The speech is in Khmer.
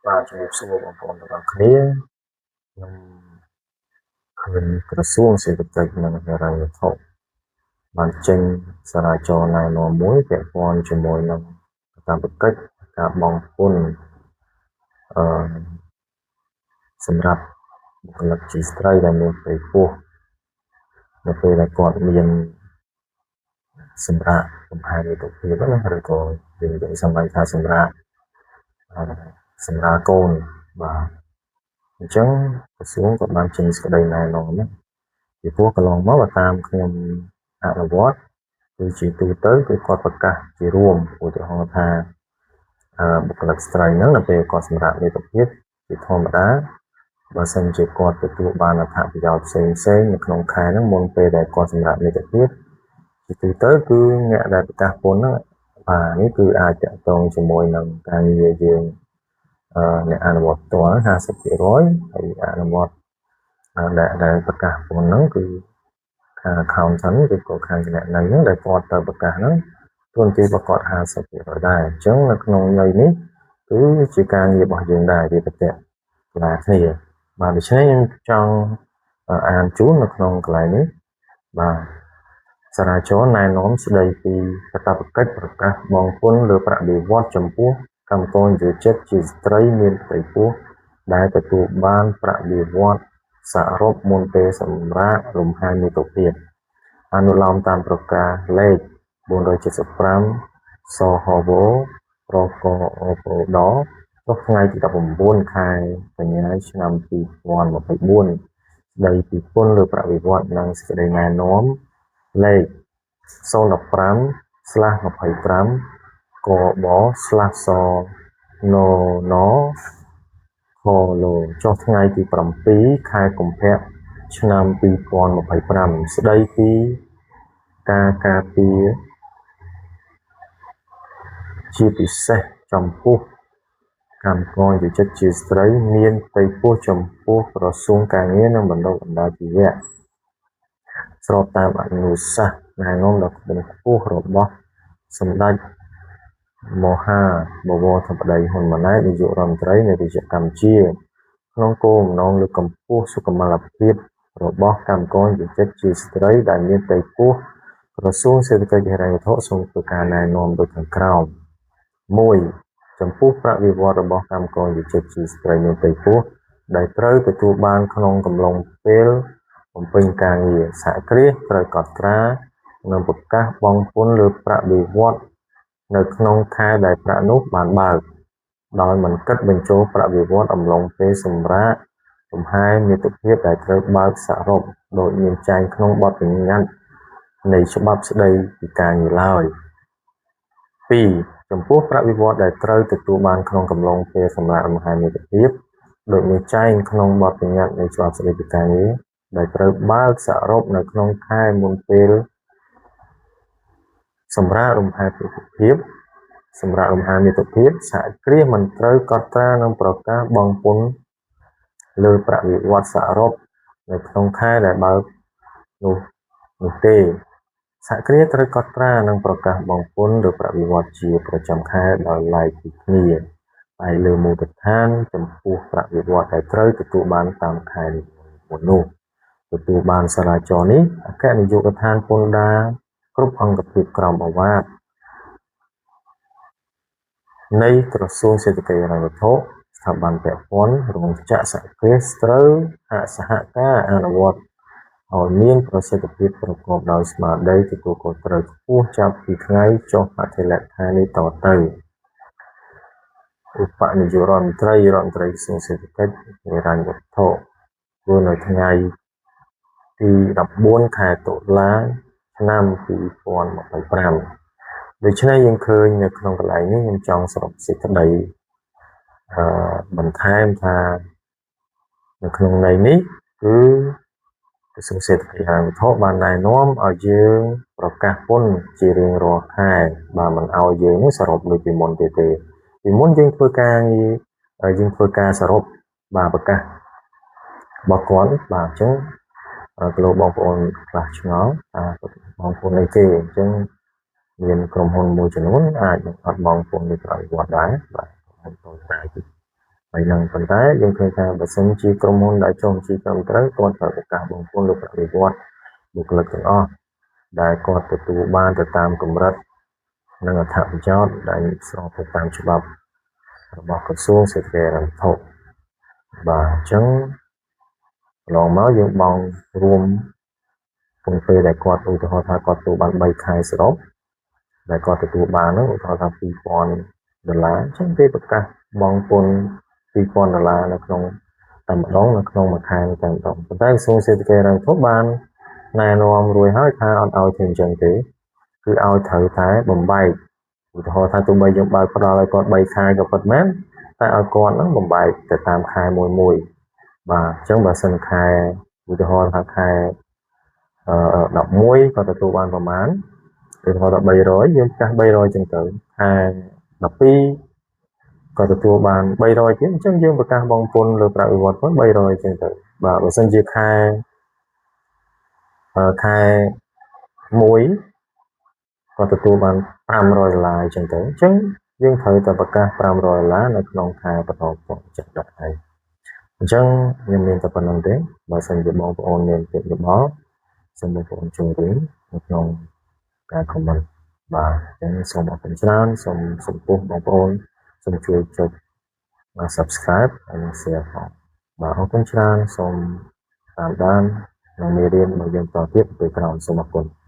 បាទជំរាបសួរបងប្អូនទាំងអស់គ្នាខ្ញុំឃើញក្រសួងសេដ្ឋកិច្ចនិងហិរញ្ញវត្ថុបានចេញសារាចរណែនាំមួយពាក់ព័ន្ធជាមួយនឹងកាតព្វកិច្ចការបង់ពន្ធអឺសម្រាប់បុគ្គលិកជាស្ត្រីដែលមានផ្ទៃពោះនៅពេលដែលគាត់មានសម្រាកលំហែមាតុភាពណាឬក៏យើងនិយាយសាមញ្ញថាសម្រាលកូនបាទអញ្ចឹងក្រសួងក៏បានចេញសេចក្តីណែនាំណាពីព្រោះកន្លងមកបើតាមខ្ញុំអនុវត្តគឺជាទូទៅគឺគាត់ប្រកាសជារួមឧទាហរណ៍ថាបុគ្គលិកស្ត្រីហ្នឹងនៅពេលគាត់សម្រាកមាតុភាពជាធម្មតាបើសិនជាគាត់ទទួលបានអត្ថប្រយោជន៍ផ្សេងផ្សេងនៅក្នុងខែហ្នឹងមុនពេលដែលគាត់សម្រាកមាតុភាពជាទូទៅគឺអ្នកដែលប្រកាសពន្ធហ្នឹងបាទនេះគឺអាចតាក់ទងជាមួយនឹងការងារយើងអ្នកអនុវត្តផ្ទាល់50%ហើយអនុវត្តដែលប្រកាសពន្ធហ្នឹងគឺខាង accountant ឬក៏ខាងគណនេយ្យហ្នឹងដែលគាត់ទៅប្រកាសហ្នឹងតួនាទីរបស់គាត់50%ដែរអញ្ចឹងនៅក្នុងន័យនេះគឺជាការងាររបស់យើងដែរវាប្រតិកលាគ្នាបាទដូច្នេះខ្ញុំចង់អានជូននៅក្នុងកន្លែងនេះបាទសារាចរណែនាំស្ដីពីកាតព្វកិច្ចប្រកាសបង់ពន្ធលើប្រាក់បៀវត្សចំពោះកម្មករនិយោជិតជាស្ត្រីមានផ្ទៃពោះដែលទទួលបានប្រាក់បៀវត្សសរុបមុនពេលសម្រាកលំហែមាតុភាពអនុលោមតាមប្រការលេខ475សហវប្រកអប្រូដចុះថ្ងៃទី19ខែកញ្ញាឆ្នាំ2024ស្ដីពីពន្ធលើប្រាក់បៀវត្សនិងសេចក្តីណែនាំលេខ015/25កប/សននខលចុះថ្ងៃទី7ខែកុម្ភៈឆ្នាំ2025ស្ដីពីការការពារជាពិសេសចំពោះកម្មករនិយោជិតជាស្ត្រីមានផ្ទៃពោះចំពោះក្រសួងការងារនិងបណ្ដុះបណ្ដាលជីវៈស្របតាមអនុសាសន៍ណែនាំដ៏ខ្ពង់ខ្ពស់របស់សម្ដេចមហាបវរធិបតីហ៊ុនម៉ាណែតនាយករដ្ឋមន្ត្រីនៃរាជកម្ពុជាក្នុងគោលបំណងលើកកម្ពស់សុខុមាលភាពរបស់កម្មករនិយោជិតជាស្ត្រីដែលមានផ្ទៃពោះក្រសួងសេដ្ឋកិច្ចហិរញ្ញវត្ថុសូមធ្វើការណែនាំដូចខាងក្រោម1ចំពោះប្រាក់បៀវត្សរបស់កម្មករនិយោជិតជាស្ត្រីមានផ្ទៃពោះដែលត្រូវទទួលបានក្នុងកំឡុងពេលបំពេញការងារសហគ្រាសត្រូវកត់ត្រានិងប្រកាសបង់ពន្ធលើប្រាក់បៀវត្សនៅក្នុងខែដែលប្រាក់នោះបានបើកដោយមិនគិតបញ្ចូលប្រាក់បៀវត្សអំឡុងពេលសម្រាកលំហែមាតុភាពដែលត្រូវបើកសរុបដូចមានចែងក្នុងបទបញ្ញត្តិនៃច្បាប់ស្តីពីការងារឡើយ2ចំពោះប្រាក់បៀវត្សដែលត្រូវទទួលបានក្នុងកំឡុងពេលសម្រាកលំហែមាតុភាពដូចមានចែងក្នុងបទបញ្ញត្តិនៃច្បាប់ស្តីពីការងារដែលត្រូវបើកសរុបនៅក្នុងខែមុនពេលសម្រាកលំហែភាពសម្រាប់លំហែមាតុភាពសហគ្រាសមិនត្រូវកត់ត្រានិងប្រកាសបង់ពន្ធលើប្រាក់បៀវត្សសរុបនៅក្នុងខែដែលបើកនោះទេសហគ្រាសត្រូវកត់ត្រានិងប្រកាសបង់ពន្ធលើប្រាក់បៀវត្សជាប្រចាំខែដោយឡែកពីគ្នាផ្អែកលើមូលដ្ឋានចំពោះប្រាក់បៀវត្សដែលត្រូវទទួលបានតាមខែនីមួយៗនោះទទួលបានសារាចរនេះអគ្គនាយកដ្ឋានពន្ធដារគ្រប់អង្គភាពក្រោមឱវាទនៃក្រសួងសេដ្ឋកិច្ចហិរញ្ញវត្ថុស្ថាប័នពាក់ព័ន្ធរោងចក្រសហគ្រាសត្រូវសហការអនុវត្តឲ្យមានប្រសិទ្ធភាពប្រកបដោយស្មារតីទទួលខុសត្រូវខ្ពស់ចាប់ពីថ្ងៃចុះហត្ថលេខានេះតទៅឧបនាយករដ្ឋមន្ត្រីរដ្ឋមន្ត្រីក្រសួងសេដ្ឋកិច្ចហិរញ្ញវត្ថុធ្វើនៅថ្ងៃទី14ខែតុលាឆ្នាំ2025ដូច្នេះយើងឃើញនៅក្នុងកន្លែងនេះខ្ញុំចង់សរុបសេចក្តីបន្ថែមថានៅក្នុងន័យនេះគឺក្រសួងសេដ្ឋកិច្ចហិរញ្ញវត្ថុបានណែនាំឲ្យយើងប្រកាសពន្ធជារៀងរាល់ខែបាទមិនឲ្យយើងនេះសរុបដូចពីមុនទេទេពីមុនយើងធ្វើការងារយើងធ្វើការសរុបបាទប្រកាសរបស់គាត់បាទអញ្ចឹងគីឡូបងប្អូនខ្លះឆ្ងល់ថាបងប្អូនអីគេអញ្ចឹងមានក្រុមហ៊ុនមួយចំនួនអាចនឹងអត់បងប្អូននេះប្រតិវត្តដែរបាទក្រុមហ៊ុនតូចតាច ហើយនឹងប៉ុន្តែយើងឃើញថាបើសិនជាក្រុមហ៊ុនដែលចុះបញ្ជីត្រឹមត្រូវគាត់ត្រូវប្រកាសបង់ពន្ធលើប្រាក់បៀវត្សបុគ្គលិកទាំងអស់ដែលគាត់ទទួលបានទៅតាមកម្រិតនិងអត្ថប្រយោជន៍ដែលស្របទៅតាមច្បាប់របស់ក្រសួងសេដ្ឋកិច្ចនិងវត្ថុបាទអញ្ចឹងកន្លងមកយើងបង់រួមក្នុងពេលដែលគាត់ឧទាហរណ៍ថាគាត់ទទួលបាន3ខែសរុបដែលគាត់ទទួលបានហ្នឹងឧទាហរណ៍ថា2000ដុល្លារអញ្ចឹងគេប្រកាសបង់ពន្ធ2000ដុល្លារនៅក្នុងតែម្ដងនៅក្នុងមួយខែតែម្ដងប៉ុន្តែក្រសួងសេដ្ឋកិច្ចនិងវត្ថុបានណែនាំរួចហើយថាអត់ឲ្យធ្វើអញ្ចឹងទេគឺឲ្យត្រូវតែបំបែកឧទាហរណ៍ថាទោះបីយើងបើកផ្ដល់ឲ្យគាត់3ខែក៏ពិតមែនតែឲ្យគាត់ហ្នឹងបំបែកទៅតាមខែមួយមួយបាទអញ្ចឹងបើសិនខែឧទាហរណ៍ថាខែអឺ11គាត់ទទួលបានប្រមាណឧទាហរណ៍ថា300យើងប្រកាស300ចឹងទៅខែ12ក៏ទទួលបាន300ទៀតអញ្ចឹងយើងប្រកាសបង់ពន្ធលើប្រាក់បៀវត្សគាត់300ចឹងទៅបាទបើសិនជាខែខែ1គាត់ទទួលបាន500ដុល្លារអញ្ចឹងទៅអញ្ចឹងយើងត្រូវតែប្រកាស500ដុល្លារនៅក្នុងខែបន្តបន្ទាប់ចឹងដល់ហើយអញ្ចឹងខ្ញុំមានតែប៉ុណ្្នឹងទេបើសិនជាបងប្អូនមានពាក្យយោបល់សូមបងប្អូនចូលរួមនៅក្នុងការ comment បាទអញ្ចឹងសូមអរគុណច្រើនសូមសំពោះបងប្អូនសូមជួយចុច subscribe ហើយនិង share ផងបាទអរគុណច្រើនសូមតាមដាននិងមេរៀនរបស់យើងបន្តទៀតពេលក្រោយសូមអរគុណ។